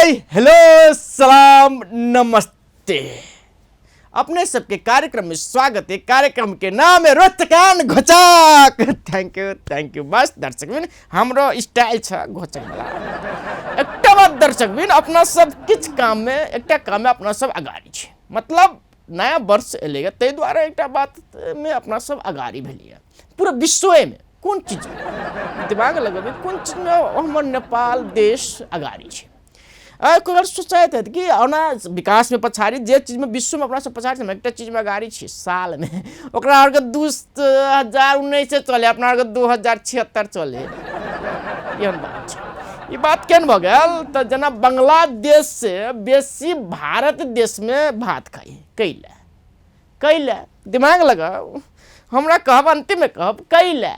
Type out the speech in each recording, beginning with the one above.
Hi hello सलाम नमस्ते। अपने सबके कार्यक्रम में स्वागत है। कार्यक्रम के नाम है रोचकान घोचक। Thank you thank you. बस दर्शक बिन हमरो स्टाइल छ घोचक वाला। एकटा बात दर्शक बिन, अपना सब किछु काम में एकटा काम में अपना सब अगाड़ी छी, मतलब नया वर्ष एलैया ताहि दुआरे एकटा बात में अपना सब अगाड़ी भेलियै पूरा विश्वे में। कोन चीज दिमाग लगेबै, कोन चीज में हमर नेपाल देश अगाड़ी छै? कोई सोचैत हैत कि ओना विकास में पछाड़ी, जे चीज में विश्व में अपना सब पछाड़ी छै, एकटा चीज में अगाड़ी छी। साल में ओकरा आरके 2019 चले, अपना आरके 2076 चले, एहन बात छै। ई बात केहन भऽ गेल तऽ जेना बांग्लादेश से बेसी भारत देश में भात खाइ, कैला कैला दिमाग लगाउ, हमरा कहब अंतिम में कहब कैला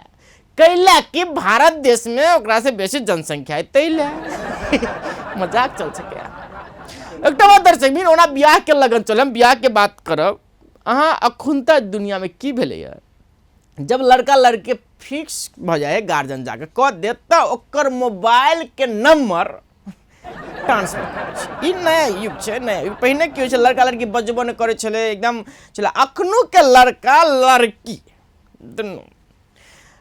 कैला कि भारत देश में ओकरा से बेसी जनसंख्या है तैला। मजाक चल सके। एकटा बात दर्शक बिन, ओना बियाह के लगन चल, हम बियाह के बात करब। अहाँ अखुनता दुनिया में की भेलैया, जब लड़का लड़की फिक्स भऽ जाए, गार्जियन जाके कऽ देत, तऽ ओकर मोबाइल के नंबर ट्रांसफर करै छै। ई नया युग छै, नया युग। पहिने की होइ छै, लड़का लड़की बजबो नहि करै छलै, एकदम छलै। अखनो के लड़का लड़की दुनू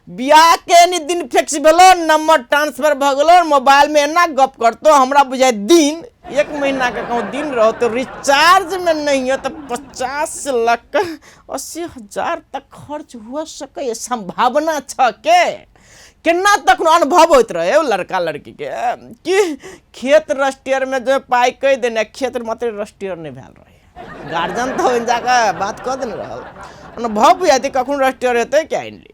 बियाह के एनी दिन फिक्स भेलो, नंबर ट्रांसफर भऽ गेलो, मोबाइल में एना गप करतो, हमरा बुझाय दिन एक महीना के कहूँ दिन रहो तो रिचार्ज में नहीं हो तो 50 लाख 80 हजार तक खर्च हुआ सके, संभावना छ के केना तखनो अनुभव होइत रहे ओ लड़का लड़की के कि खेत रजिस्टर में जो पाइ कहि देने, खेत मात्र रजिस्टर नहि भेल रहे, गार्जियन तऽ ओहिमे जाकऽ बात कऽ देने रहल। अनुभव बुझाइ कखनो रजिस्टर हेतै कि आनि ली,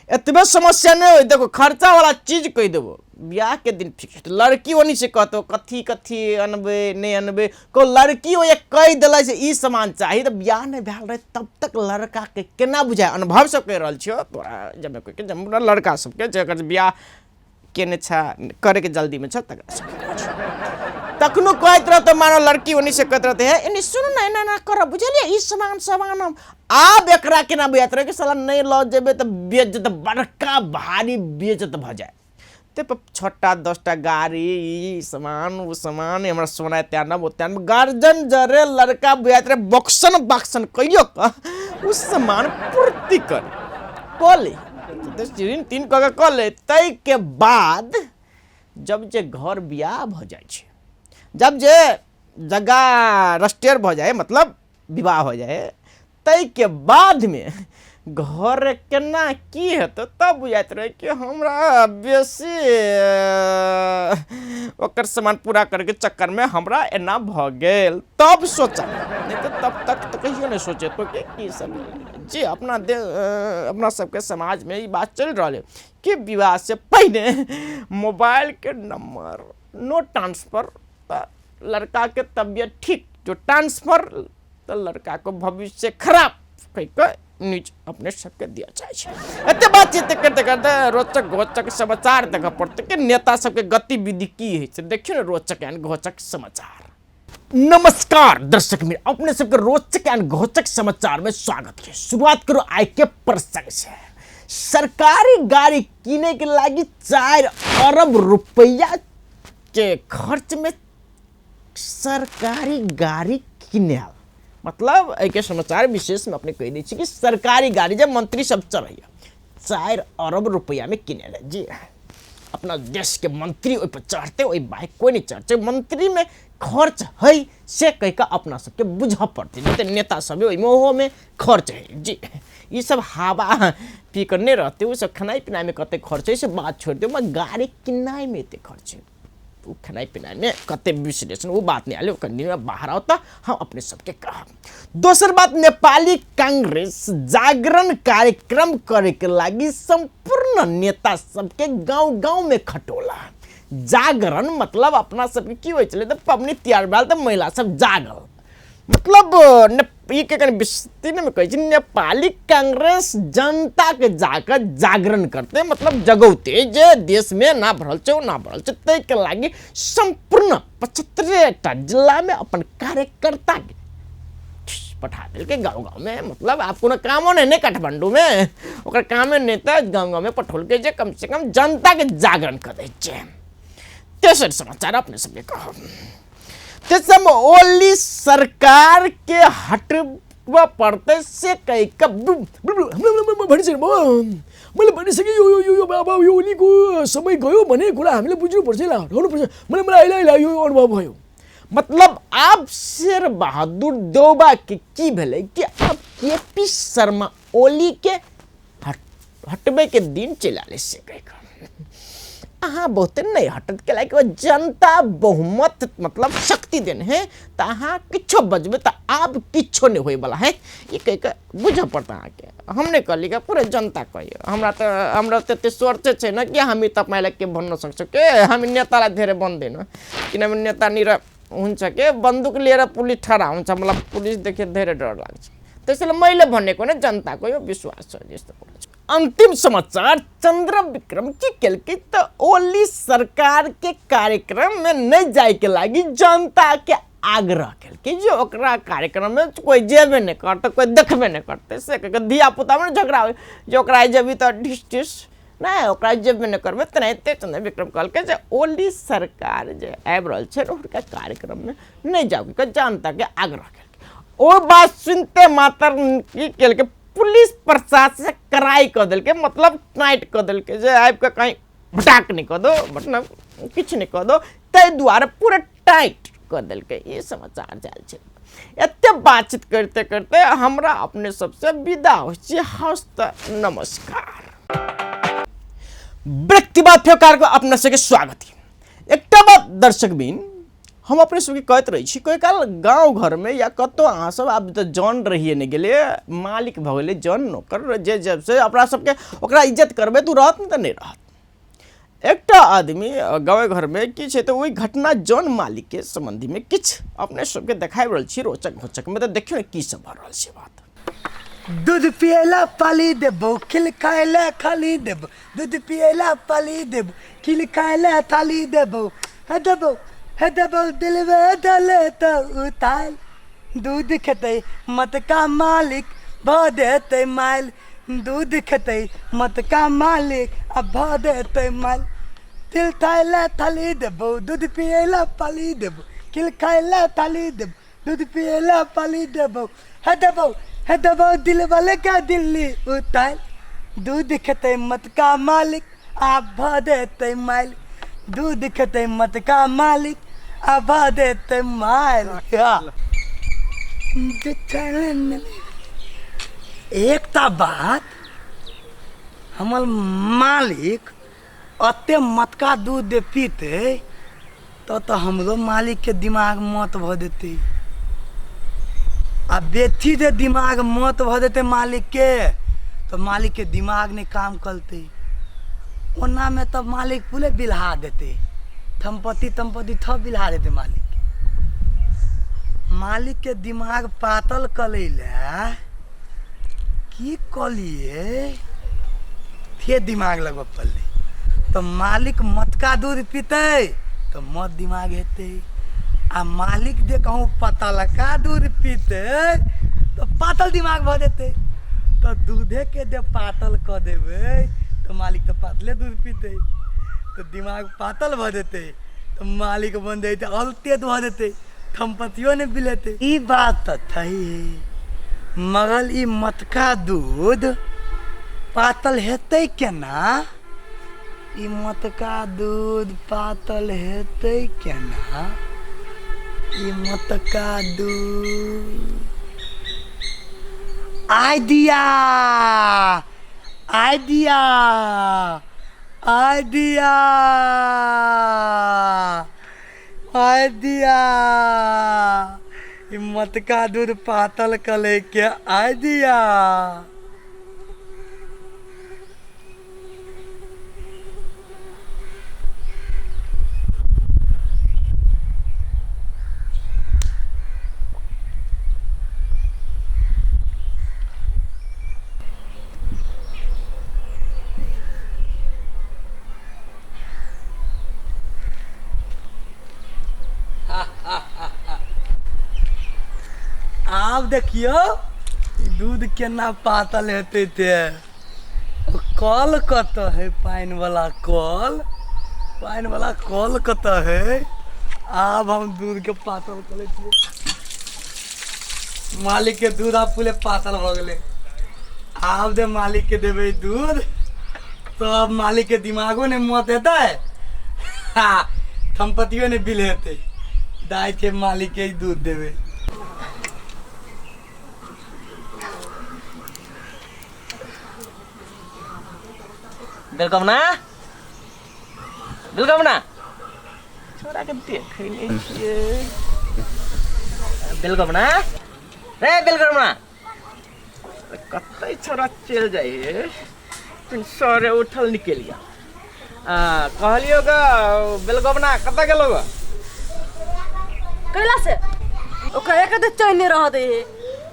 एतबे समस्या नहि होइ। देखो खर्चा वाला चीज कहि देबो, बियाह के दिन फिक्स, लड़की ओनी से कहतो कथी कथी अनबै नहि अनबै को, लड़की ओ एक कहि देलै से ई सामान चाही, तऽ बियाह नहि भेल रहै तब तक लड़का के केना बुझाय? अनुभव से कहि रहल छियौ तोरा, जब कोइ के जब लड़का सबके जकर बियाह केने छ, करे के जल्दी में छ, तकरा सबके कहै छियौ। तखनो कहैत रहतो, मानो लड़की ओनी से कहैत रहते है, एनी सुन ना, एना एना करब बुझलियै, ई सामान सामान हम आब एकरा केना बुझाइत रहै कि साला नहि लऽ जेबै तऽ बेइज्जत, बड़का भारी बेइज्जत भऽ जाय। ते पर 6टा 10टा गाड़ी, ई सामान ओ सामान, हमरा सोना एते आनब ओते आनब, गार्जियन जरे लड़का बुझाइत रहै बक्सन बक्सन कहियो कऽ ओ सामान पूर्ति कर कऽ ले, ऋण तीन कऽ के कऽ ले। ताहिके बाद जब जे घर बियाह भऽ जाइ छै, जब जे जगह रजिस्टर भऽ जाइ, मतलब विवाह हो जाए, ताहिके बादमे घर केना की हेतै, तब बुझाइत रहै कि हमरा बेसी ओकर सामान पूरा करैके चक्करमे हमरा एना भऽ गेल, तब सोचा, नहि तऽ तब तक तऽ कहियो नहि सोचेतो कि की सब जे अपना दे अपना सबके समाजमे ई बात चलि रहल है कि विवाह से पहिने मोबाइलके नंबर नो ट्रांसफर तऽ लड़का के तबियत ठीक, जो ट्रांसफर तऽ लड़का के भविष्य खराब कहि कऽ न्यूज अपने सबके दिया जाइ छै। एते बातचीत करते करते रोचक घोचक समाचार देखऽ पड़तै कि नेता सबके गतिविधि की होइ छै। देखियौ ने रोचक एंड घोचक समाचार। नमस्कार दर्शक मित्र, अपने सबके रोचक एंड घोचक समाचार में स्वागत है। शुरुआत करो आय के प्रसंग से। सरकारी गाड़ी किने के लागी 4 अरब रुपया के खर्च में सरकारी गाड़ी किनायल, मतलब एहिके समाचार विशेष में अपने कहि दै छी कि सरकारी गाड़ी जे मंत्री सब चढ़ैया 4 अरब रुपया में किनेल। जी अपना देश के मंत्री ओहि पर चढ़ते, ओहि बाइक कोई नहीं चढ़ते, मंत्री में खर्च है से कहि कऽ अपना सबके बुझऽ पड़तै, नहीं तऽ नेता सब ओहिमे ओहोमे खर्च है। जी ई सब हवा पी कऽ नहि रहतै, ओ सब खेनाइ पिनाइमे कते खर्च है से बात छोड़ि दियौ, मगर गाड़ी किनाइमे एते खर्च है, ओ खेनाइ पिनाइमे कते विश्लेषण ओ बात नहि आयल, ओकर निर्णय बाहर आओत तऽ हम अपने सबके कहब। दोसर बात, नेपाली कांग्रेस जागरण कार्यक्रम करैके लागि सम्पूर्ण नेता सबके गाँव गाँव में खटोला। जागरण मतलब अपना सबके की होइ छलै तऽ पबनी तिहार भेल तऽ महिला सब जागल, मतलब ई के कनि विस्तीर्णमे कहै छी, नेपाली कांग्रेस जनताके जाकऽ जागरण करतै, मतलब जगौतै जे देशमे एना भऽ रहल छै ओना भऽ रहल छै, ताहिके लागि सम्पूर्ण 75टा जिलामे अपन कार्यकर्ताके पठा देलकै गाँव गाँवमे। मतलब आब कोनो कामो नहि ने काठमाण्डूमे, ओकर कामे नहि तऽ गाँव गाँवमे पठौलकै जे कमसँ कम जनताके जागरण कऽ दै छै। तेसर समाचार अपने सबके कहब। तेसर ओली सरकार के हटबऽ पड़तै से कहि कऽ मैले भनिसकेँ यो यो यो अब यो ओलीको समय गयो भन्ने कुरा हामीले बुझ्नुपर्छ, यसलाई हटाउनुपर्छ। मलाई मलाई अहिले अहिले यो अनुभव भयो। मतलब आब शेर बहादुर देउबा के की भेलै कि आब के पी शर्मा ओली के हटबै के दिन चलि आयल से कहि कऽ अहाँ बहुते नहीं हटत के लायक जनता बहुमत मतलब शक्ति देने है तो अहाँ किछो बजबे तो आब किछो नहीं होए वाला है। ये कह के बुझे पड़ता अहाँके। हम नहीं कहली कि पूरे जनता कहियो, हमरा तो हमरा तो एते स्वर्थ छै ने कि हामी तपाईँलाई के भन्न सक्छौँ के हामी नेतालाई धेरै भन्दैन, किनभने नेतानिर हुन्छ के बन्दुक लिएर पुलिस ठडा हुन्छ, मलाई पुलिसदेखि धेरै डर लाग्छ। त्यसैले मैले भनेको नै जनताको यो विश्वास छ यस्तो कुरा छ। अंतिम समाचार, चंद्र विक्रम की केलकै त ओली सरकार के कार्यक्रम में नहीं जाए के लागी जनता के आग्रह केलकै जे ओकरा कार्यक्रम में कोई जेबे नहीं करते, कोई देखबे नहीं करते। से कह के धिया पुता में झगड़ा हो जे ओकरा जेबी त ढिस ढिस नहीं, ओकरा जेबे नहीं करबे। तेनाहिते चंद्र विक्रम कहलकै जे ओली सरकार जे आबि रहल छै हुनका कार्यक्रम में नहीं जाओ के जनता के आग्रह केलकै। ओ बात सुनते मात्र की केलकै पुलिस प्रशासन कड़ाई कऽ देलकै, मतलब टाइट कऽ देलकै जे आबि कऽ कहीं भटाक नहि कऽ दो, मतलब किछु नहि कऽ दो, ताहि दुआरे पूरा टाइट कऽ देलकै। ई समाचार जायल छै। एते बातचीत करते करते हमरा अपने सबसे विदा होइ छी। हस्त नमस्कार। व्यक्ति बात फेर कार्यक्रम अपना सबके स्वागत है। एकटा बात दर्शक बिन हम अपने सबके कहैत रहै छी, कोई काल गाँव घरमे या कतौ अहाँ सब आब तऽ जन रहिए नहि गेलै, मालिक भऽ गेलै जन नौकर, जे जब से अपना सबके ओकरा इज्जत करबै तऽ ओ रहत नहि तऽ नहि रहत। एकटा आदमी गाँवे घरमे की छै तऽ ओहि घटना जन मालिकके सम्बन्धीमे किछु अपने सबके देखाबि रहल छी रोचक घोचकमे, तऽ देखियौ ने की सब भऽ रहल छै बात। दूध पियला पाली देबो, खिल खायला खाली देबो, दूध पियला पाली देबो, खिल खायला थाली देबो, हे देबो हे देबो दिलवे दले तो उताल, दूध खेतै मतका मालिक भ देतै माइल, दूध खेतै मतका मालिक आ भ देतै माइल, तिल खायला थाली देबो, दूध पियला पाली देबो, खिल खायला थाली देबो, दूध पियला पाली देबो, हे देबो हे देबो दिल वाले का दिल्ली उतार, दूध खेतै मतका मालिक आ भ देतै माइल, दूध खेतै मतका मालिक आ भ देतै माइल। एकटा बात, हमर मालिक अते मतका दूध दे पीते तो हमरो मालिक के दिमाग मत भ देते, आ बेथी दे दिमाग मत भ देते मालिक के तो मालिक के दिमाग नहीं काम करते। ओना में तब मालिक पूरे बिलहा देते, थम्पति तम्पति थप बिलहा देते मालिक के। मालिक के दिमाग पातल कलै ला की कलिए थे दिमाग लगबऽ पड़लै। तो मालिक मटका दूध पीतै तो मत दिमाग हेतै, आ मालिक जे कहूँ पतलका दूध पीतै तो पातल दिमाग भऽ जेतै। तो दूधे के जे पातल कऽ देबै तो मालिक तऽ पातले दूध पीतै, तो दिमाग पातल भऽ जेतै, तो मालिक बनि जेतै अलतेत भऽ जेतै, थम्पतियो नहि बिलेतै। ई बात तऽ छै, मगर ई मटका दूध पातल हेतै केना? ई मटका दूध पातल हेतै केना? ई मटका दूध आइडिया आइडिया आइडिया आइडिया, ई मटका दूध पातल कलै के आइडिया। आब देखियौ ई दूध केना पातल हेतै ते। ओ कल कतऽ है, पानि वाला कल? पानि वाला कल कतऽ है? आब हम दूध के पातल कऽ लै छियै। मालिक के दूध आब पूरे पातल भऽ गेलै। आब जे मालिक के देबै दूध तब मालिक के दिमागो ने मत हेतै, हा थम्पतियो ने बिल हेतै। दाइ के मालिक के ही दूध देबै। बेलकमना, बेलकमना, छोरा के देखै नहि छियै। बेलकमना रे, बेलकमना, कतै छोरा चलि जाइ हे? सरे उठल निकलि गेल। आ कहलियौ ग बेलगबना, कतऽ गेलौ ग? कैला से ओकरा एक दे चैन नहीं रह दे हे।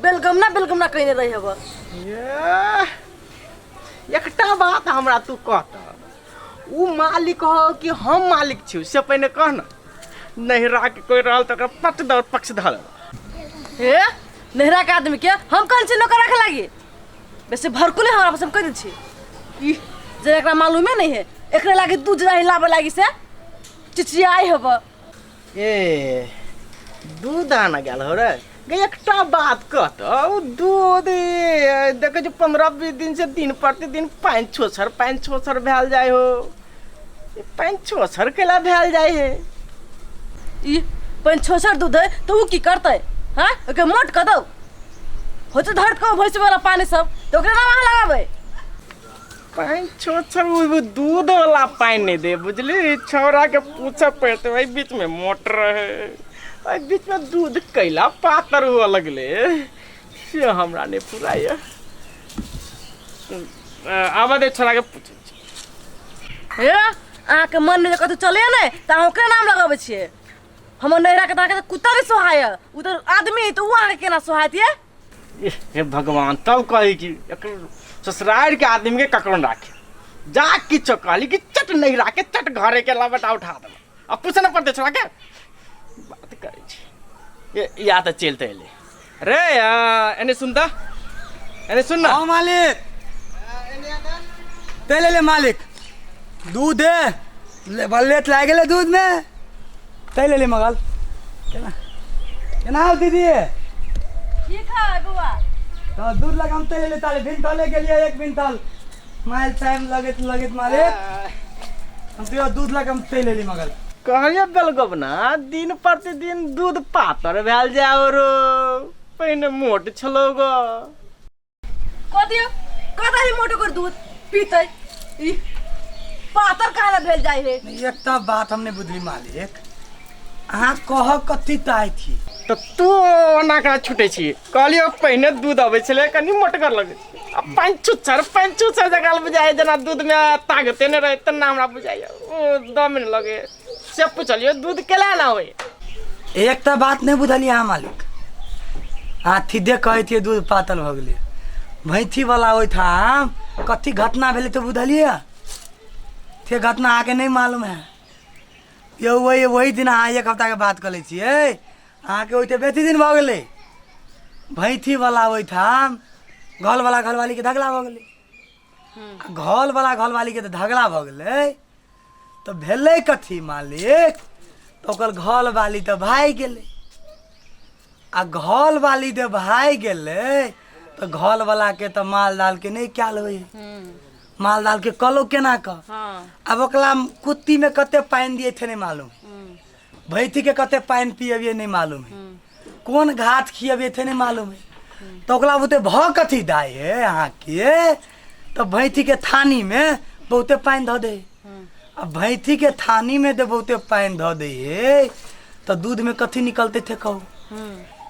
बेलगमना बेलगमना कहने रहे हब। एह, एकटा बात हमरा तू कहत, उ मालिक हो कि हम मालिक छी से पहिने कह न। नहिरा के कोई रहल तऽ ओकरा पट दऽ पक्ष धऽ लेलक। हे नहिरा के आदमी के हम कहल छी नौकर रखे लागी, बेसी भरकुले हमरा पास। हम कह दै छी ई जे एकरा मालूमे नहीं है, एकरे लागी दूध नहीं लाबे लागी से चिचियाई हब। ए दूध आना गेल हो रे गे। एकटा बात कह त, उ दूध देखै छी 15-20 दिन से दिन प्रतिदिन पानि छोछर पानि छोछर भेल जाइ हो। ई पानि छोछर केला भेल जाइ है? ई पानि छोछर दूध है तो उ की करतै? हाँ, ओके मोट कऽ दौ होते धर कऽ भैंस वाला पानी सब तो ओकरा ना वहाँ लगाबै। पानि छोछर उ दूध वाला पानि नहि दे, बुझली? छौड़ा के पूछऽ पड़तै। ओहि बीच में मोटर है, ओहि बीच में दूध कैला पातर हुअ लगले से हमरा नहि फुराइए। आबऽ दे छोड़ा के, पूछै छी। हे अहाँके मन में जे कतौ चलैए नहि तऽ अहाँ ओकरे नाम लगाबै छियै। हमर नैहरा के तऽ अहाँके कुत्ता नहि सोहाय, उ तऽ आदमी तऽ उ अहाँके केना सोहायत ये? एह, हे भगवान, तब कही कि एकर ससुरारि के आदमी के ककरो न राखे। जा किछो कहली कि चट नहीं राखे, चट घरे के लबटा उठा देलक। अब पूछे न पड़ते छोड़ा के, बात करै छी। ए या तऽ चलते एले रे। एने सुन त, एने सुन न। हाँ मालिक, ते ले ले मालिक दूध है ले, बल्ले लाग गेलै दूध में ते ले ले मगल। केना केना हो दीदी? ठीक है बौआ। तो दूध लगा हम ते ले ले ताले भिंटल गेलिए एक भिंटल माइल टाइम लगैत लगैत मालिक हम तो दूध लगा हम ते ले ली मगल। कहलियो बेलगबना, दिन प्रतिदिन दूध पातर भेल जाओ रो, पहिने मोट छलो ग। कह दियो कह दही मोटो कर दूध पीतै, ई पातर काहे ला भेल जाइ है? एकटा बात हमने बुझली मालिक, अहाँ कह कथी ताय थी? तऽ तू ओना करा छुटै छी? कहलियो पहिने दूध अबै छलै कनि मोटगर लगै छलै, आ पंचुचर पंचुचर जकाँ बुझाइ जेना दूधमे ताकते नहि रहै तेना हमरा बुझाइए, ओ दम नहि लगै। से पुछलियो दूध केला ना होइ? एकटा बात नहीं बुझलियै अहाँ मालिक, अहाँ सीधे कहै छियै दूध पातल भऽ गेलै। भैंसी वाला ओहिठाम कथी घटना भेलै तऽ बुझलियै? से घटना अहाँके नहि मालूम है यौ। वही वही दिन अहाँ एक हफ्ताके बात कऽ लै छियै, अहाँके ओहिठाम बेसी दिन भऽ गेलै। भैंसी वाला ओहिठाम घरवला घरवालीके झगड़ा भऽ गेलै। आ घरवला घरवालीके तऽ झगड़ा भऽ गेलै तऽ भेलै कथी मालिक? तऽ ओकर घरवाली तऽ भागि गेलै, आ घरवाली जे भागि गेलै तऽ घरवलाके तऽ माल जालके नहि कयल होइ हइ। माल जालके कलो केना कऽ? आब ओकरा कुत्तीमे कते पानि दियै छै नहि मालूम, भैंसीके कते पानि पियबियै नहि मालूम है, कोन घास खियबियै से नहि मालूम है। तऽ ओकरा बुते भऽ कथी दाइ हे अहाँके? तऽ भैंसीके थानीमे बहुते पानि धऽ दे। आ भैंसीके थानीमे जे बहुते पानि धऽ दै हे तऽ दूधमे कथी निकलतै थे कहू?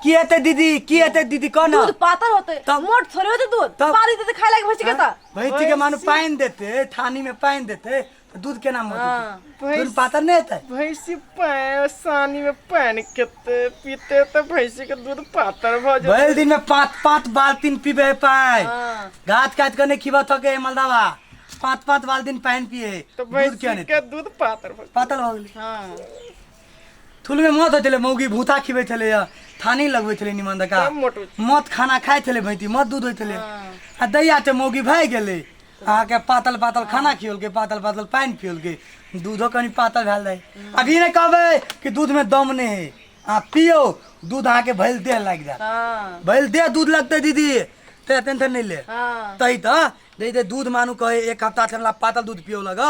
की हेतै दीदी? की हेतै दीदी, कह न। दूध पातर होते, तब- मोट थोड़े होते दूध। तब- पानी देते खाए लागे भैंसी के तऽ। भैंसी के मानू पानि देतै, थानीमे पानि देतै तऽ दूध केना मोट हेतै? दूध पातर नहि हेतै? भैंसी पानि सानी में पानि कते पीते तऽ भैंसी के दूध पातर भऽ जेतै। भरि दिन में पाँच पाँच बाल्टीन पीबे है पानि। घास काटि कऽ नहि खिबऽ थके मलदावा, पाँच पाँच बाल्टीन पानि पिए, तऽ दूध किया भैंसी नहि के दूध पातर भऽ जेतै। पातल भऽ गेलै। थुलमे मत होइ छलै, मौगी भूसा खिबै छलै, थानी लगबै छलै निमन दका, तब मोट होइ। मत खाना खाइ छलै भैंसी, मत दूध होइ छलै। आ दैया ते मौगी भागि गेलै, अहाँके पातल पातल खाना खियलकै, पातल पातल पानि पियलकै, दूधो कनि पातल भेल रहै। अभी नहि कहबै कि दूध में दम नहि है। अहाँ पियौ दूध, अहाँके भैल देह लागि जायत। हाँ। भैल देह दूध लगतै दीदी, ते टेंशन नहि ले। हाँ। तही तऽ दे दूध मानू कहे एक हफ्ता से हमरा पातल दूध पियो लग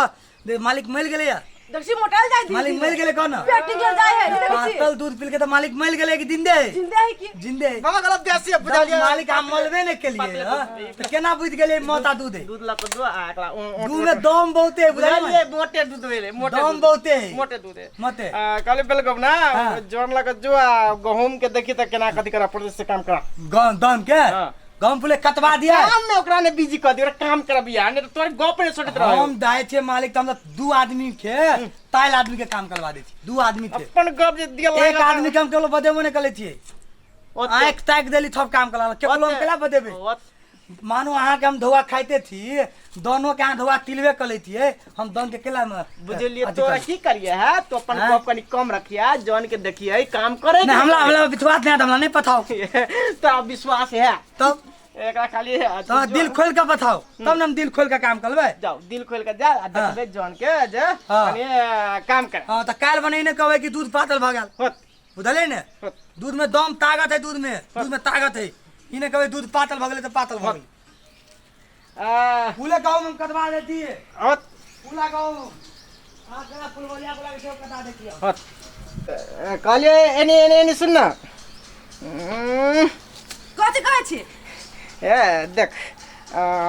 दे, मालिक मरि गेलै यार। देखी मोटाल जाय दीदी। मालिक मरि गेलै कह न। पेट निकल जाय है, नहीं देखै छी? पातल दूध पी के तऽ मालिक मरि गेलै कि जिंदे है? जिंदा है की? जिंदे है। बाबा गलत देसी है, बुझलियै? मालिक हम मलबे नहि केलियै हँ, तऽ केना बुझि गेलियै मोटा दूध है? दूध लऽ कऽ दो आ एकरा दूध में दम बहुते है, बुझलियै? बुझलियै, मोटे दूध भेलै, मोटे दम दूध। बहुते है। मोटे दूध है। मोटे। कहलियै बेलगम ना। हाँ। जौन लऽ कऽ जो आ गहूम के देखी तऽ केना कथी करा पड़तै से काम करा। गहूम दम के? हाँ। गहूम फूले कतबा दिया? काम में ओकरा ने बिजी कऽ दियौ, ओकरा काम करबिया नहि तऽ तोहर गप नहि सुनैत रहौ। हम दाय छियै मालिक, तऽ हम तऽ दू आदमी के ताइल आदमी के काम करवा दै छी, दू आदमी के। अपन गप जे दिया एक आदमी के हम केवल बदेबो नहि करै छियै, आँखि ताकि देली सब काम करा केकरो हम केला बदेबै? मानू अहाँके हम धोआ खाइते थी, दोनों के अहाँ धोआ तिलबे करै छियै, हम दोन के केला में बुझलियै? अथी तोरा करी। की करिए है तो अपन हाँ? गप कनी कम रखिया, जौन के देखिए काम करे। नहीं, हमला हमला विश्वास नहीं है, हमला नहीं पठाओ। तोरा विश्वास है? तब एकरा खाली है तो दिल खोल के बताओ तब न हम दिल खोल के काम करबै। जाओ, दिल खोल के जा आ देखबै जौन के जे हाँ। कनी काम कर। हाँ, तऽ काल्हि बने कहबै कि दूध पातल भऽ गेल। होत। बुझलियै ने? होत। दूध में दम ताकत है, दूध में ताकत है। ई ने कहबै दूध पातल भऽ गेलै तऽ पातल भऽ गेलै। फूले गहूम हम कटवा देतियै। होत। फूला गहूम अहाँ केना फुलबलिया बोला के सेहो कटा देतियै। होत। कहलियै एनी एनी एनी सुन ना। कथी कहै छी? ए देख,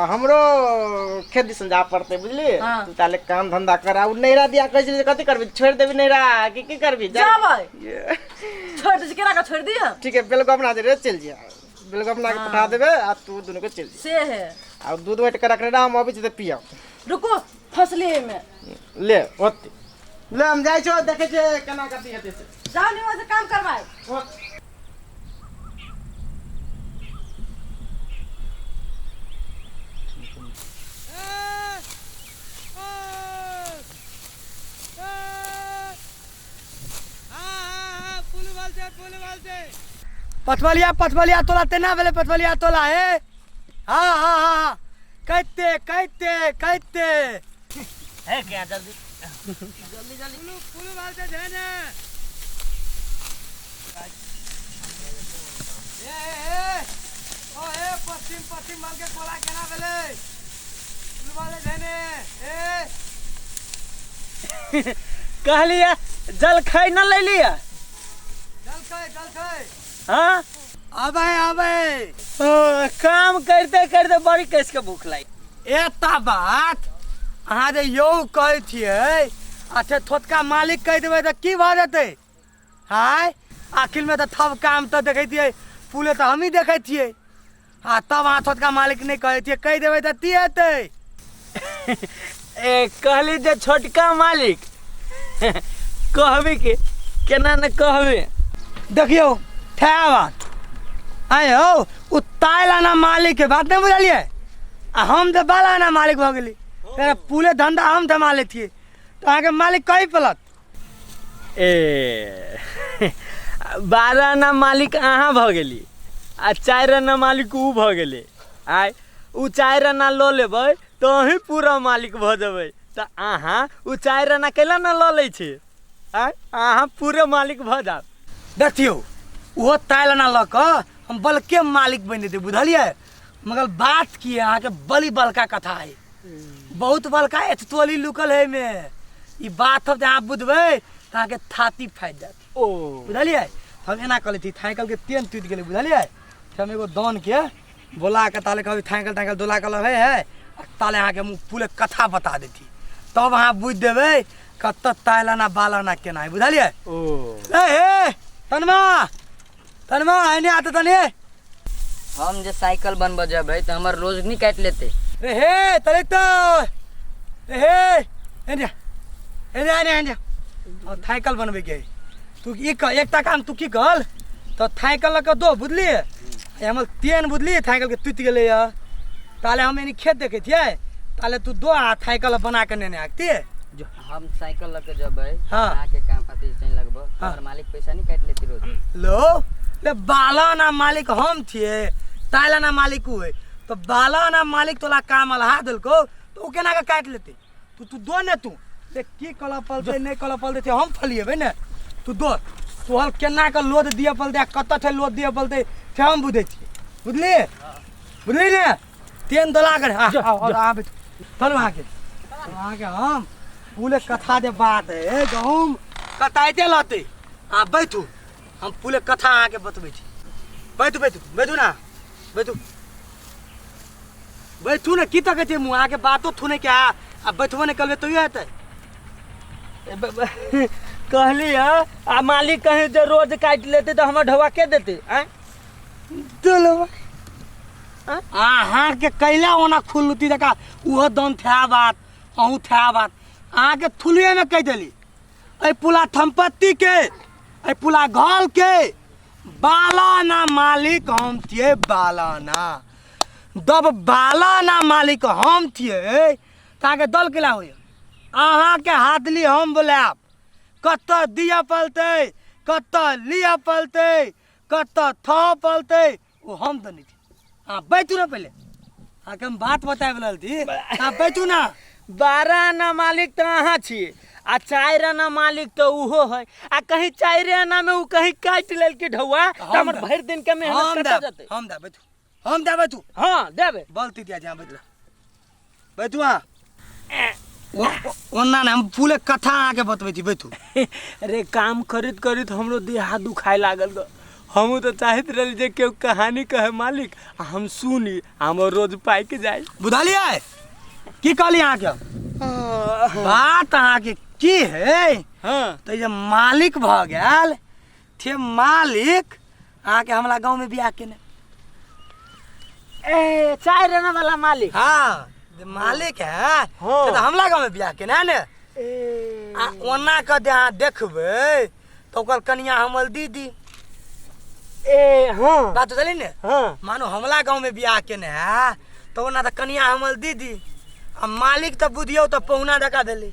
हमरो खेत दिसन जा पड़तै, बुझली? हाँ। तू ताले काम धंधा कर आ उ नैरा दिया कहै छली जे कथी करबी, छोड़ि देबी नैरा कि की करबी? जाबै। ये। छोड़ दै छी, केना के छोड़ दी हम? ठीक है, बेलगमना जे रे चलि जिया, बेलगमना के पठा देबै आ तू दुनू के चलि जिया। से है। आ दूध बाटि के रखने रह, हम अबै छी तऽ पियब। रुकू, फसली में। ले ओते ले, हम जाइ छियौ, देखै छियै केना कथी हेतै से। जाओ निमन से काम करवाए। होत। पथवलिया पथवलिया तोला तेना भेलै, पथवलिया तोला हे। हाँ हाँ हाँ हाँ, कहते कहते कहते है क्या? जल्दी। फुलू फुलू बालते ध्यान। ए ए ओ ए, पश्चिम पश्चिम माल के कोला केना भेलै? फुलू बालते ध्यान ए। कहलियै जलखै न लैलियै? जलखै जलखै। हाँ। आबै आबै। ओ, काम करते करते बड़ी कस के भूख लागि। एकटा बात अहाँ जे यौ कहै छियै, अच्छा छोटका मालिक कहि देबै तऽ की भऽ जेतै? हाय, आखिरमे तऽ थब काम तऽ देखै छियै, पुले तऽ हमही देखै छियै, आ तब अहाँ छोटका मालिक नहि कहै छियै, कहि देबै तऽ की हेतै? ए कहली जे छोटका मालिक कहबी के केना ने कहबे। देखियौ ठा बात आइ हौ, ओ ताइल आना मालिक के बात नहि बुझलियै, आ हम तऽ बाला आना मालिक भऽ गेली, तेरा पुले धंधा हम थमा लै छियै, तऽ अहाँके मालिक कहि पलत। ए 12 आना मालिक अहाँ भऽ गेली आ 4 आना मालिक ऊ भऽ गेलै। आइ ऊ 4 आना लऽ लेबै तऽ अहीं पूरा मालिक भऽ जेबै, तऽ अहाँ ऊ 4 आना कैला ने लऽ लै छी? आँय, अहाँ पूरे मालिक भऽ जायब। देखियौ ओहो ताइल आना लऽ कऽ हम बलके मालिक बनि जेतै, बुझलियै? मगर बात की है, अहाँके बड़ी बड़का कथा है, बहुत बड़का एततोली लुकल है एहिमे। ई बात सब जे अहाँ बुझबै तऽ अहाँके छाती फाटि जायत। ओ बुझलियै? हम एना कऽ लै छी, थाइकल के तेल टूटि गेलै, बुझलियै? हम एगो दन के बोला के ताले कहबै थाइकल ताइकल दोला के लबै है, आ ताले अहाँके हम पूरे कथा बता देती, तब अहाँ बुझि देबै कतऽ ताइल आना बाल आना केना है, बुझलियै? ओ ए हे तनमा तनमा एने आते तने। हम जे साइकिल बनबऽ जेबै तऽ हमर रोज नहीं काटि लेतै। रे हे तले तो रे हे, एने एने एने एने और थाइकल बनबै के है। तू ई कह, एकटा काम तू की कहल तऽ थाइकल लऽ कऽ दो, बुझलियै? हमर तेन बुझलियै थाइकल के टूटि गेलै यऽ, ताले हम एनी खेत देखै छियै, ताले तू दो आ थाइकल बना के नेने आगतियै। हम साइकिल लऽ के जेबै। हाँ। अहाँके काम अथी चलि लगबो। हाँ। हमर मालिक पैसा नहीं काटि लेती रोज? लो ले, बाला ना मालिक हम छियै, ताइला ना मालिक उ है, तऽ बाला ना मालिक तोला काम अल्हा देलको तऽ ओ केना के काटि लेतै? तू तू दो ने, तू से की कलऽ पलतै नहि कलऽ पलतै से हम फलिएबै ने। तू दो तोहर केना कऽ लोद दिअ पलतै आ कतऽ छै लोद दिअ पलतै से हम बुझै छियै, बुझलियै? बुझली ने? तेन दोला कर आ आओ आओ अहाँ बैठू। चलू अहाँके हम पूरे कथा जे बात है गहूम कताइते लहतै। अहाँ बैठू, हम पूरे कथा अहाँके बतबै छी। बैठू बैठू बैठू ना, बैठू बैठू ने। की तकै छियै मुँह? अहाँके बातो थुने के आ बैठबो नहि करबै तैयो हेतै। कहली हँ आ मालिक कहीं जे रोज काटि लेतै तऽ हमर ढौआ के देतै? आँय देलबै अहाँके। कैला ओना खुलती जका ओहो दम थै बात, अहूँ थै बात। अहाँके थुलिएमे कहि देली, एहि पुला थम्पत्तीके, एहि पुला घलके बालाना मालिक हम थिए। बालाना दब बालाना मालिक हम थिए तऽ अहाँके दल केला होइए? अहाँके हाथली हम बोलायब, कतऽ दिअ पड़तै, कतऽ लिअ पड़तै, कतऽ थऽ पड़तै, ओ हम देने छी। अहाँ बैठू ने पहिले, अहाँके हम बात बताबि रहल छी। अहाँ बैठू ने। 12 आना मालिक तऽ अहाँ छियै आ 4 आना मालिक तऽ उहो है, आ कहीं 4 आना में उ कहीं काटि लेलकै ढौआ तऽ हमर भरि दिन के मेहनत हम कतऽ देब जेतै? हम देब, बैठू, हम देब, बैठू। हाँ देबै। बलती दिया जा, बैठू बैठू अहाँ। ओना ने हम पूरे कथा अहाँके बतबै छी, बैठू। अरे काम करैत करैत हमरो देह हाथ दुखाय लागल ग। हमहूँ तऽ चाहैत रहली जे केओ कहानी कहे मालिक आ हम सुनी आ हमर रोज पाकि जाय। बुझलियै की कहली अहाँके बात? अहाँके की है? हाँ। तऽ जे मालिक भऽ गेल थे मालिक अहाँके हमरा गाँवमे बियाह केने। ए 4 आना वाला मालिक? हाँ, जे मालिक है। हाँ। से तऽ हमरा गाँवमे बियाह केने है ने। ए आ ओना कऽ जे अहाँ देखबै तऽ ओकर कनिया हमर दीदी। ए हाँ। बात बुझलियै ने? हाँ। मानो हमला गाँवमे बियाह केने है तऽ ओना तऽ कनिया हमर दीदी आ मालिक तऽ बुझियौ तऽ पहुना जकाँ भेलै।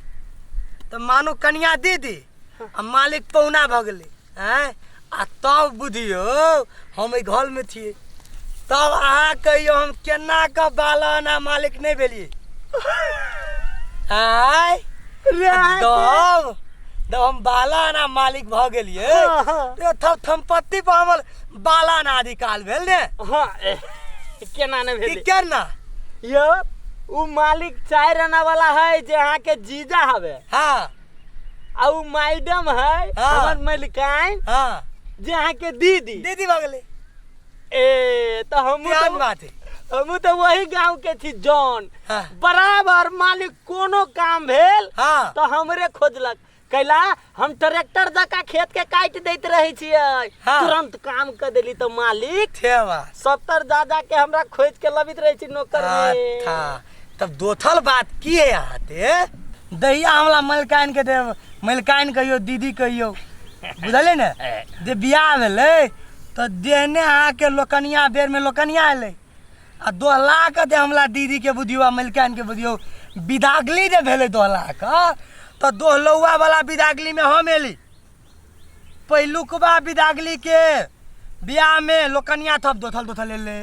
तऽ मानो कनिया दीदी आ मालिक पहुना भऽ गेलै। आँय, आ तब बुझियौ हम एहि घरमे छियै, तब अहाँ कहियौ हम केना कऽ बालाना मालिक नहि भेलियै? आँय, तब जब हम बालाना मालिक भऽ गेलियै तऽ तब सम्पत्ति पर हमर बालाना अधिकार भेल ने। हाँ, केना नहि की भेलै? केना यौ उ मालिक 4 आना वाला है जे अहाँके जीजा हवे। हाँ। आ उ मैडम है। हाँ। हमर मलिकाइन। हाँ। जे अहाँके दीदी। दीदी भऽ गेलै। ए तऽ हमहूँ तेहन तऽ बात है। हमहूँ तऽ वही गांव के छी जौन। हाँ। बराबर मालिक कोनो काम भेल हाँ। तऽ हमरे खोजलक, कैला हम ट्रैक्टर जकाँ खेत के काटि दैत रहै छियै। हाँ। तुरंत काम कर देली तऽ मालिक ठेवा सत्तर जा जा के हमरा खोज के लबित रहै छी नौकर में। अच्छा, तब दोथल बात की है अहाँ ते दहिया हमरा मलकाइन के देब, मलकाइन कहियो दीदी कहियो, बुझलियै ने? जे बियाह भेलै तऽ देहने अहाँके लोकनिया बेरमे लोकनिया एलै आ दोहला के जे हमरा दीदी के बुझियौ आ मलकाइन के बुझियौ विदागली जे भेलै दोहला के, तऽ दोहलौआ वाला विदागली में हम एली। पहिलुकबा विदागली के बियाह में लोकनिया थप दोथल दोथल एलै।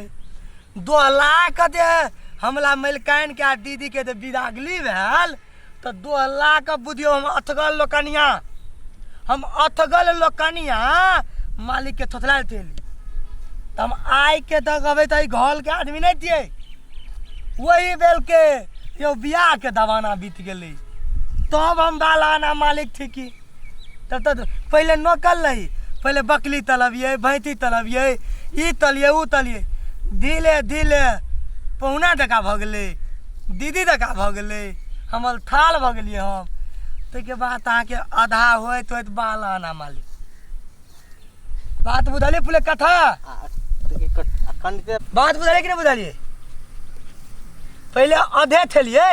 दोहला के जे हमला मलकाइन के आ दीदी के जे विदागली भेल तऽ दोहला के बुझियौ हम अथगल लोकनिया, हम अथगल लोकनिया मालिक के थोथला एली। तऽ हम आइ के तक अबै तऽ एहि घर के आदमी नहि छियै। वही बेल के यौ बियाह के दबाना बीत गेलै तब हम बालाना मालिक ठीकी। तब तऽ पहिले नोकल रही, पहिले बकली तलबियै, भैंसी तलबियै, ई तलियै ओ तलियै, धीरे धीरे पहुना जकाँ भऽ गेलै, दीदी जकाँ भऽ गेलै, हमर थाल भऽ गेलियै हम। ताहिके बाद अहाँके आधा होइत होइत बालाना मालिक। बात बुझलियै पूरे कथा? बात बुझलियै कि नहि बुझलियै? पहिले आधे थेलियै,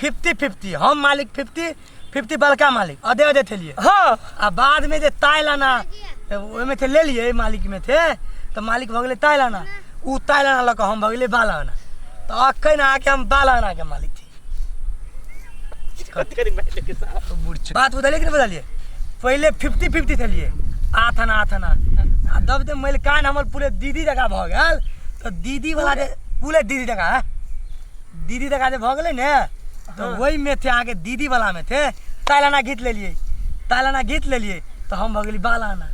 50-50, हम मालिक 50-50, बड़का मालिक, आधे आधे थेलियै। हाँ। आ बाद में जे ताय लाना ओहिमे थे लेलियै मालिक में थे तऽ मालिक भऽ गेलै ताय लाना, उ ताय लाना लऽ कऽ हम भऽ गेलियै बालाना। तऽ अखन अहाँके हम बालाना के मालिक छी। बात बुझलियै कि नहि बुझलियै? पहिले 50-50 थेलियै, 8 आना 8 आना, आ तब जे मलिकान हमर पूरे दीदी जकाँ भऽ गेल तऽ दीदी वाला जे पूरे दीदी जकाँ, दीदी जकाँ जे भऽ गेलै ने तऽ ओहिमे थे अहाँके दीदी वाला मे थे तालाना घीच लेलियै, तालाना घीच लेलियै तऽ हम भऽ गेली बालाना।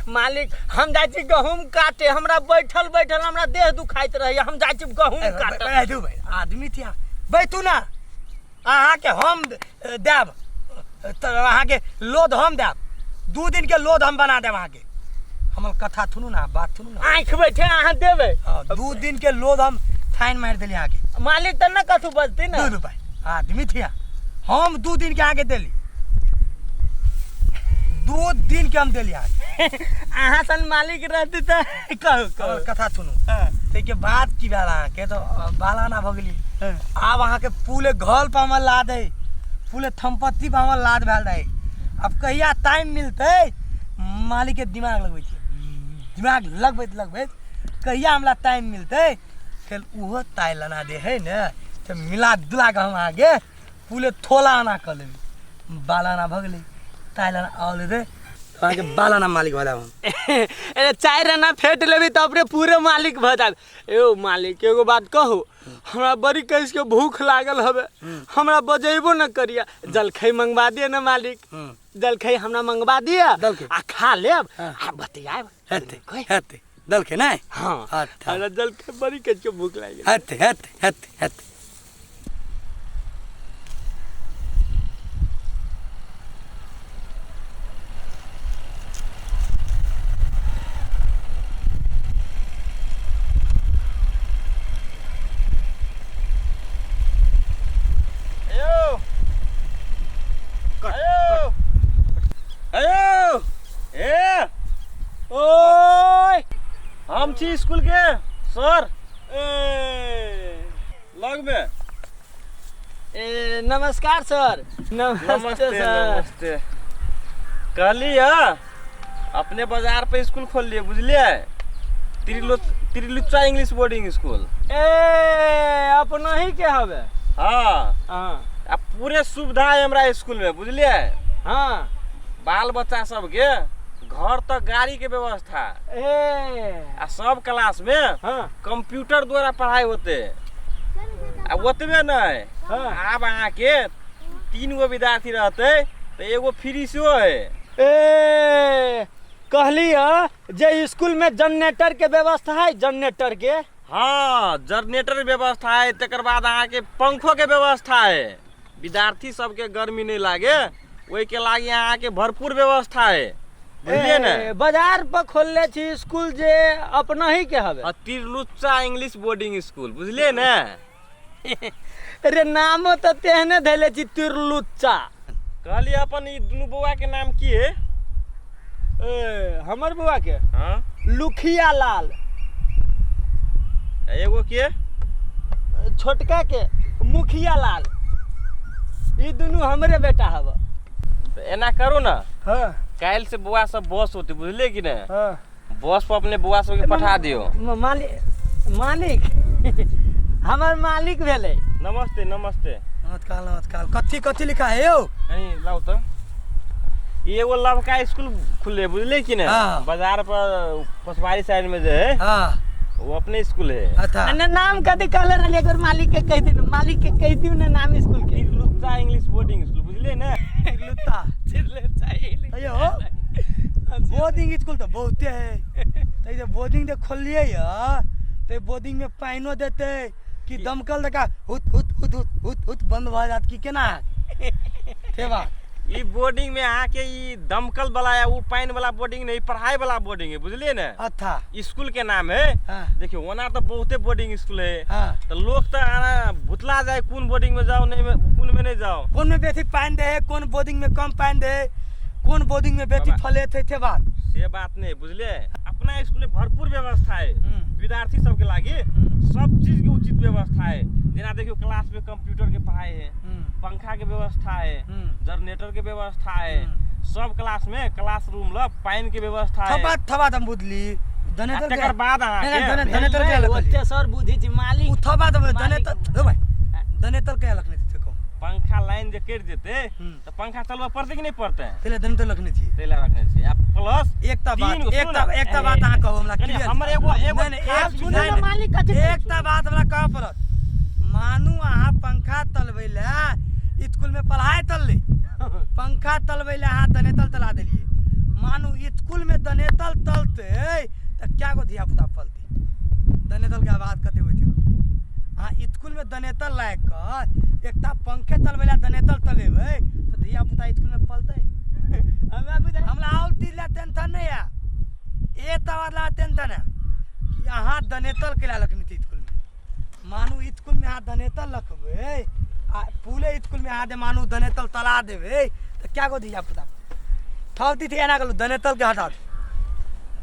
मालिक, हम जाइ छी गहूम काटे, हमरा बैठल बैठल हमरा देह दुखाइत रहैया, हम जाइ छी गहूम काटे। बैठू भाइ, आदमी थिया, बैठू ना। अहाँके हम देब तऽ अहाँके लोद हम देब, 2 दिन के लोद हम बना देब अहाँके। हमर कथा सुनू ना, बात सुनू ना। आँखि बैठे अहाँ देबै? हाँ, 2 दिन के लोद हम ठानि मारि देली अहाँके। मालिक तऽ न कथू बजती ना। 2 रुपया आदमी थिया, हम 2 दिन के अहाँके देली, 2 दिन के हम देली अहाँके। अहाँ सन मालिक रहती तऽ कहू, कहू। हमर कथा सुनू। ताहिके बाद की भेल अहाँके तऽ बालाना भऽ गेली। आब अहाँके पुले घर पर हमर लाद है, पुले थम्पत्ती पर हमर लाद भेल रहै। आब कहिया टाइम मिलतै, मालिकके दिमाग लगबै छियै, दिमाग लगबैत लगबैत कहिया हमरा टाइम मिलतै, फेर ओहो ताइ लना दे है ने, तऽ मिला जुला कऽ हम अहाँके पुले थोला आना कऽ लेबै। बालाना भऽ गेलै, ताइ लना आल देतै अहाँके, बालाना मालिक भऽ जायब हम। अरे 4 आना फेट लेबी तऽ अपने पूरे मालिक भऽ जायब। एगो मालिक, एगो बात कहू, हमरा बड़ी कस के भूख लागल हवे, हमरा बजेबो न करिया, जलखै मंगवा दिए ना मालिक। जलखै हमरा मंगवा दिए जलखै। आ खा लेब हाँ। आ बतियाब। हेतै, हेतै जलखै नहि? हाँ। अच्छा। हमरा जलखै बड़ी कस के भूख लागल। हेतै, हेतै, हेतै, हेतै। अयो अयो अयो ए ओए, हम छी स्कूल के सर। ए लग में। ए नमस्कार सर। नमस्ते नमस्ते सर। नमस्ते। कहली है अपने बाजार पे स्कूल खोल लिए, बुझलिए? त्रिलुच्चा इंग्लिश बोर्डिंग स्कूल। ए अपना ही के हवे? हाँ। हाँ। आ पूरे सुविधा है हमरा स्कूल में, बुझलिए? हाँ। बाल बच्चा सबके घर तक गाड़ी के व्यवस्था। ए आ सब क्लास में हाँ। कंप्यूटर द्वारा पढ़ाई होते। आ ओतबे नहीं, हाँ। आब अहाँ के 3 गो विद्यार्थी रहते तो एगो फ्री सेहो है। ए कहली है जे स्कूल में जनरेटर के व्यवस्था है, जनरेटर के? हाँ, जनरेटर व्यवस्था है, तकर बाद अहाँ के पंखो के व्यवस्था है। विद्यार्थी सबके गर्मी नहीं लागे ओहि के लागी अहाँ के भरपूर व्यवस्था है, बुझलिए ने? ए, बाजार पर खोलले छी स्कूल जे अपना ही के हवे? हाँ, तिरलुच्चा इंग्लिश बोर्डिंग स्कूल, बुझलिए ने? अरे नामो तो तेहने धैले छी तिरलुच्चा। कहलिए अपन ई दुनू बौआ के नाम की है? ए हमर बौआ के? हाँ। लुखिया लाल। एगो के? छोटका के मुखिया लाल। ई दुनू हमरे बेटा हवा। तो एना करू ना, हाँ। काल्हि से बौआ सब बस होते, बुझलिए कि नहीं? हाँ। बस पर अपने बौआ सबके पठा दियो। मालिक, हमर मालिक भेलै। नमस्ते नमस्ते। नमस्कार नमस्कार। कथी कथी लिखा है यौ? कनी लाउ तऽ। ई एगो लवका स्कूल खुलले, बुझलिए कि नहीं? हाँ। बाजार पर पछवारी साइड में जे है, हाँ। वो अपने स्कूल है। अच्छा। ना नाम कथी कहले रहलिए, एक बार मालिक के कह दियौ, मालिक के कह दियौ ना नाम स्कूल के। तिरलुच्चा इंग्लिश बोर्डिंग स्कूल, बुझलिए ने? तिरलुच्चा। तिरलुच्चा इंग्लिश। अयो, बोर्डिंग स्कूल तो बहुते है। तो जे बोर्डिंग जे खोललिए या, तो बोर्डिंग में पानिओ देते कि दमकल दका हुत हुत हुत हुत हुत हुत बंद भऽ जात कि केना? से बात। ई बोर्डिंग में अहाँ के ई दमकल वाला या उ पानि वाला बोर्डिंग नहीं, पढ़ाई वाला बोर्डिंग है, बुझलिए ने? अच्छा। स्कूल के नाम है। हाँ। देखियो ओना तो बहुते बोर्डिंग स्कूल है। हाँ। तो लोग तो आना भुतला जाए कोन बोर्डिंग में जाओ, नहीं में, कोन में नहीं जाओ। कोन में बेसी पानि दे है, कोन बोर्डिंग में कम पानि दे है, कोन बोर्डिंग में बेसी बाबा। फले थे, से बात। से बात नहीं, बुझलिए? अपना स्कूल में भरपूर व्यवस्था है। विद्यार्थी सबके लागी सब चीज के उचित व्यवस्था है। जेना देखियो क्लास में कंप्यूटर के पढ़ाई है, पंखा के व्यवस्था है, जनरेटर के व्यवस्था है, सब क्लास में क्लासरूम ल पानि के व्यवस्था है। थपा थपा हम बुझली। आ तकर बाद अहाँ नहीं, के नहीं, धनेतर के अलग ओते सर बुझी छी मालिक। उ थपा त मालिक। धनेतर, ओ भाई, धनेतर के लखने छी कहू। पंखा लाइन जे कटि जेतै तऽ पंखा चलबऽ पड़तै कि नहि पड़तै? तैले धनेतर लखने छी। तैले रखने छी। आ प्लस एकटा बात, तीन गो, सुनू एकटा, ने। एकटा बात अहाँ कहू हमरा कनी क्लियर। हमर एगो, एगो नहीं, नहीं, खास एक सुनू नहीं, ने नहीं। मालिक कथी कहै एकटा बात हमरा कहऽ पड़त। मानू अहाँ पंखा चलबै लए स्कूल में पढ़ाए तलले पंखा तलबै ले अहाँ दनेतल तला देलियै। मानू स्कूल में दनेतल तलते तऽ क्या गो धिया पुता पलतै? दनेतल के आवाज कते होइत छै? अहाँ स्कूल में दनेतल लायक कऽ एकटा पंखे तलबै ले दनेतल तलेबै तऽ धिया पुता स्कूल में पलतै? हमरा बुझाइ हमरा आओर चीज लए टेंशन नहि है, ए तवा ला टेंशन है कि अहाँ दनेतल केला लखनी छै स्कूल में। मानू स्कूल में अहाँ दनेतल लखबै आ पूरे स्कूल में अहाँ जे मानू दनेतल तला देबै तऽ क्या गो धिया पुता थौती थी? एना कहलू दनेतल के हटा दू,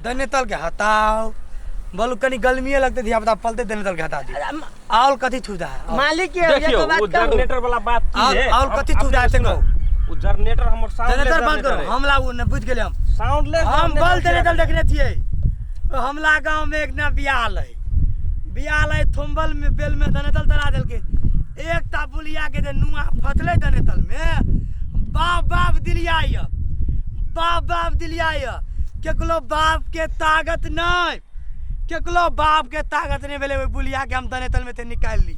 दनेतल के हटाओ। बोलू कनी गर्मिए लगतै, धिया पुता पलतै, दनेतल के हटा दियौ। आओर कथी सुविधा है? मालिक ये देखियौ, एगो बात ओ कहू। जनरेटर वाला बात की आओर है? आओर कथी सुविधा है से अपने कहू। सुनू, ओ जनरेटर हमर साउंड जनरेटर बंद करू, हमला ओ नहि बुझि गेलै हम। साउंडलेस हम बल जनरेटर देखने छियै। हमला गाँव में एक ना बियाह है, बियाह है, थोम्बल में बेल में दनेतल तला देलकै। एकटा बुलिया के जे नुआ फसलै दनेतल में, बाप बाप दिलिया य, बाप बाप दिलिया य। केकरो बाप के ताकत नहीं, केकरो बाप के ताकत नहीं भेलै ओहि बुलिया के हम दनेतल में से निकालि ली।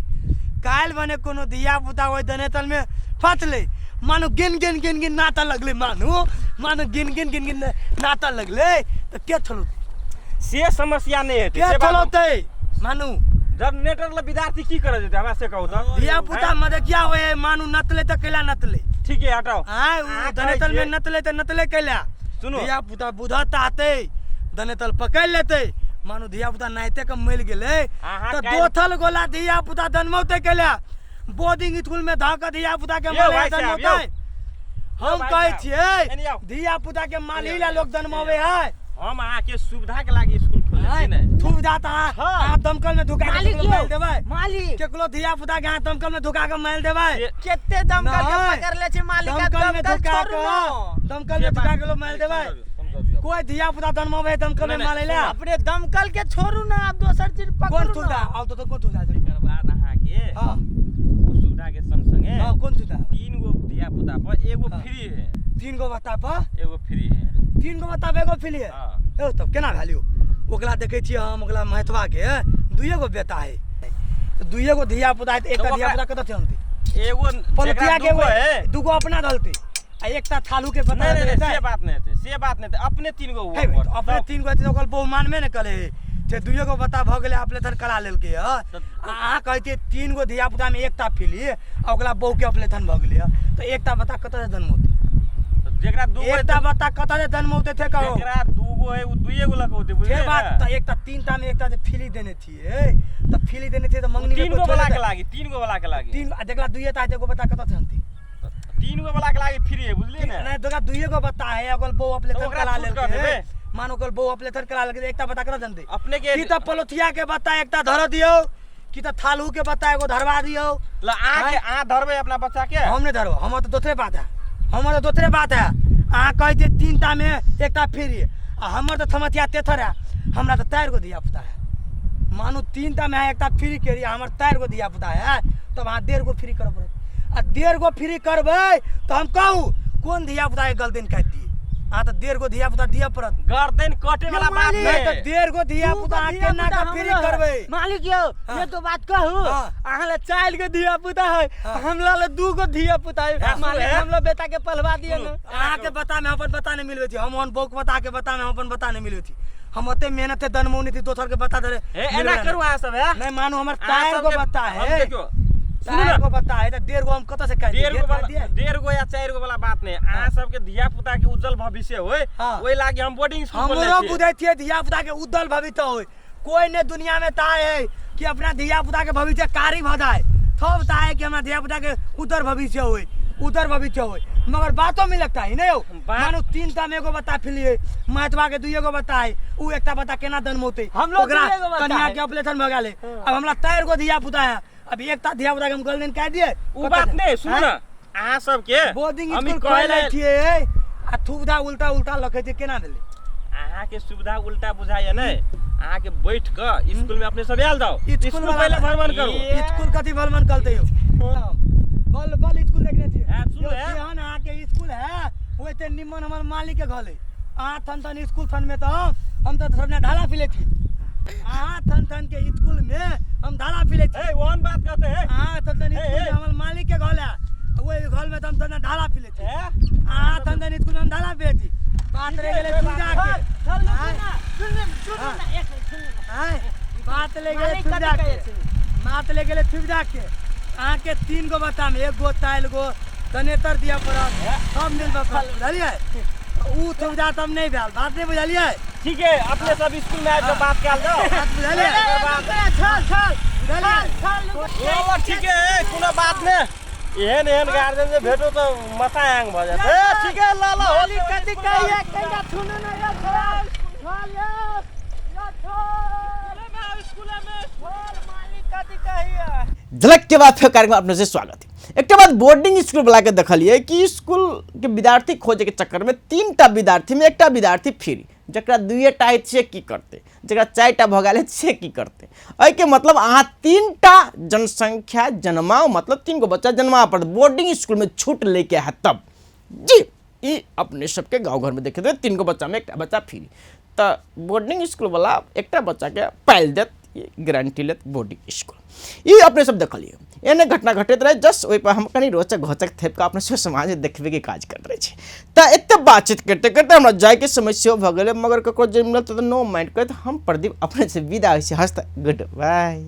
काल्हि भने कोनो धिया पुता ओहि दनेतल में फसलै, मानू गिन गिन गिन गिन नाचऽ लगलै, मानू मानू गिन गिन गिन गिन नाचऽ लगलै तऽ के छोड़ौतै? से समस्या नहीं हेतै। के से बात छोड़ौतै? मानू जनरेटर ला विद्यार्थी की करऽ जेतै, हमरा से कहू तऽ। धिया पुता मदकिया होय है, मानू नतले तऽ कैला नतले? ठीक है, हटाओ। आय उ अहाँ कहै दनेतल में छियै- नतले तऽ नतले कैला? सुनू। धिया पुता बुझत आते दनेतल पकड़ि लेतै। मानू धिया पुता नाइते के मरि गेलै अहाँ तऽ काल्हि- दोथल गोला धिया पुता दनमौतै कैला? बोर्डिंग स्कूल में धऽ कऽ धिया पुता के यौ मारे भाई साहब, दनमौतै? यौ। हम भाई कहै साहब, छियै एने आउ। धिया पुता के माली ला लोग दनमावे है। हम अहाँके सुविधा के लागी स्कूल खोलने छी ने। सुविधा तऽ अहाँ दमकल में धुका के मालिक केकरो यौ, मारि देबै। मालिक। केकरो धिया पुता के अहाँ दमकल में धुका के मारि देबै? केते दमकल के नहि। पकड़ले छै मालिक, आ दमकल में दमकल धुका छोड़ू के न। दमकल में धुका के लोग मारि देबै? कोई धिया पुता दनमावे है दमकल में नहि, नहि, मारै ला? अपने दमकल के छोड़ू ना, आप दोसर चीज कोन पकड़ू सुविधा? ना। आउ तो कोन सुविधा छै? एकर बाद अहाँके हाँ ओ सुविधा के संग संगे हाँ, कोन सुविधा? तीन गो धिया पुता पर एगो हाँ। फ्री है। तीन गो बत्ता पर एगो फ्री है। तीन गो बत्ता पर एगो फ्री है? हाँ। यौ तब केना भेल यौ? ओकरा देखै छियै हम, ओकरा महतवा के दुइए गो बेटा है तऽ दुइए गो धिया पुता है तऽ एकटा तऽ धिया ओकरा- पुता कतऽ से अनतै? एगो पलटिया जेकरा के दूगो है दूगो अपना धलतै आ एकटा थालू के बता नहीं नहीं नहीं, देतै। से बात नहीं हेतै, से बात नहीं हेतै। अपने तीन गो हे भाई, तऽ अपने तीन गो हेतै तऽ ओकर बहु मानबे ने करै है से दुइए गो बता भऽ गेलै, अपने थन करा लेलकै हँ। आ अहाँ कहै छियै तीन गो धिया पुतामे एकटा फिली आ ओकरा बहुके अपने थन भऽ गेलै हँ, तऽ एकटा बता कतऽ से जन्मौतै? जेकरा दूगो है एकटा बता कतऽ से जन्मौतै से कहू। जेकरा दूगो है उ दुइए गो लके होतै, से बुझलियै बात ने? तऽ एकटा तीन टा मे एकटा जे फिली देने छियै तऽ फिली देने छियै तऽ मंगनी मे तीन कोइ गो थोड़े वाला के देतै। लागी, तीन गो वाला के लागी, तीन आ जकरा दुइए टा हेतै एगो बता कतऽ से अनतै? तीन गो वाला के लागी फ्री है, बुझलियै ने? नहि, जकरा दुइए गो बता है ओकर बहु अपने तऽ थन ओकरा करा छूट कऽ लेलकै देबै। मान ओकर बहु अपने थन करा लेलकै, एकटा बता कतऽ जनतै? अपने के की तऽ पलोथिया के बता एकटा धर दियौ कि तऽ थालू के बता एगो धरवा दियौ। ल अहाँ के अहाँ धरबै अपना बच्चा के? हम नहि धरब, हमर तऽ दोसरे बात है, हमर तऽ दोसरे बात है। अहाँ कहै छियै तीन टा मे एकटा फ्री आ हमर तऽ थमथिया तेथर है, हमरा तऽ चारि गो धिया पुता है। मानू तीन टा मे अहाँ एकटा फ्री केलियै, हमर चारि गो धिया पुता है, तब अहाँ 1.5 गो फ्री करऽ पड़त। आ 1.5 गो फ्री करबै तऽ हम कहू कोन धिया पुता के गर्दन काटि दियै? अहाँ तऽ 1.5 गो धिया पुता दिअ पड़त। गर्दन कटे वाला बात नहि तऽ नहीं। 1.5 गो धिया दू पुता गो अहाँ धिया केना पुता कऽ फ्री हमरो है। करबै? मालिक यौ, हाँ। ये तो बात कहू, हाँ। अहाँ ला चारि गो धिया पुता है, हाँ। हमरा ला दू गो धिया पुता है। हाँ, सुनू, मालिक है। हमरो बेटा के पलवा दिअ ने। अहाँके बता में अपन बता नहीं मिलबै छी हम, ओहन बौक बता के बता में हम अपन बता नहीं मिलबै छी हम। ओते मेहनत है दनमौनी थी दोसर के बता दे। हे एना करू अहाँ सब है। नहीं मानू हमर अहाँ चारि गो सबके- बता हम है, देखियौ, सुनू चारि ने, गो बता है तऽ 1.5 गो हम कतऽ से काटि 1.5 दियै? गो वाला, दियै? 1.5 गो या चारि गो वाला बात नहीं। अहाँ सबके धिया पुता के उज्जवल भविष्य होय हाँ। ओहि लागी हम बोर्डिंग स्कूल खोलने हमरो छियै। बुझै छियै धिया पुता के उज्जवल भविष्य होय। कोई ने दुनिया में ताय है कि अपना धिया पुता के भविष्य कारी भऽ जाए, सब चाहे कि हमरा धिया पुता के उज्जवल भविष्य होय, उज्जवल भविष्य होय, मगर बातो में लगता है नहीं यौ। बात- मानू तीन टा में एगो बता फिलिए, महतवा के दुइए गो बता है, उ एकटा बता केना दनमौतै? हमरो ओकरा दुइए गो बता कनिया है। के ऑपरेशन भऽ गेलै। अब हमरा चारि गो धिया पुता है, अब एकटा धिया पुता के हम गर्दन काटि दियै? उ बात नहीं, सुनू ने, अहाँ सबके बोर्डिंग हम ई स्कूल कहै खोलै लए- छियै आ थुबधा उल्टा उल्टा लखै छियै, केना भेलै? अहाँके सुविधा उल्टा बुझाइया नहि? अहाँके बैठ कऽ स्कूल में अपने सब आयल जाओ, स्कूल स्कूल वाला पहिले भ्रमण करू। स्कूल कथी भ्रमण करते यौ? बल बल स्कूल देखने छियै। हाँ, सुनू यौ, है। जेहन अहाँके स्कूल है ओते निमन हमर मालिक के घर है। अहाँ थन थन स्कूल थन में तऽ हम तऽ सबने ढाला पी लै छी। अहाँ थन थन के स्कूल में हम ढाला पी लै छी। ए ओहन बात कहते है। अहाँ थन थन ए, स्कूल में ए। हमर मालिक के घर है। ओहि घर में त हम तने ढाला पी लेती अहाँ तन तन स्कूल में ढाला पी लेती बात रह गेलै पूजा के। आँय, बात ले गेलै पूजा के, बात ले गेलै सुविधा के। अहाँके 3 गो बच्चा में 1 गो 4 गो दनेतर दिअ पड़त, सब मिलबऽ पड़त, बुझलियै? उ सुविधा तब नहि भेल, बात नहि बुझलियै? ठीक है, अपने सब स्कूल में आबि कऽ बात कयल जाओ। बात बुझलियै? चल चल बुझलियै? ल, ठीक है, कोनो बात नहि। एहन एहन गार्जियन जे भेटो तऽ माथा हैंग भऽ जायत। ए ठीक है, ल ल मालिक कथी कहिए कहिया सुनू ना यो छोड़ छोड़ यो यो छोड़ छोड़ मालिक कथी कहिए। झलक के बाद फेर कार्यक्रम अपने से स्वागत है। एक बाद बोर्डिंग स्कूल वाला के देखलिए कि स्कूल के विद्यार्थी खोजे के चक्कर में 3टा विद्यार्थी में 1टा विद्यार्थी फ्री, जकरा 2टा है से की करते, जकरा 4टा भऽ गेल है से की करते। एहिके मतलब अहाँ 3टा जनसंख्या जन्माओ, मतलब 3 गो बच्चा जन्मा पड़त बोर्डिंग स्कूल में छूट लेके है तब जी। ई अपने सबके गाँव घर में देखे थे 3 गो बच्चा में 1टा बच्चा फ्री, तऽ बोर्डिंग स्कूल वाला 1टा बच्चा के पालि देत, गारंटी लेत बोर्डिंग स्कूल। ई अपने सब देखलिए एहने घटना घटैत रहे। जस्ट ओहि पर हम कनि रोचक घोचक थेप कऽ अपने सब समाज देखबे के काज करैत रहै छी। तऽ एते बातचीत करते करते हमरा जायके समय सेहो भऽ गेलै, मगर ककरो जे मिलत तऽ नो माइंड करैत हम प्रदीप अपने से विदा होइ छी। हस्त गुड बाय।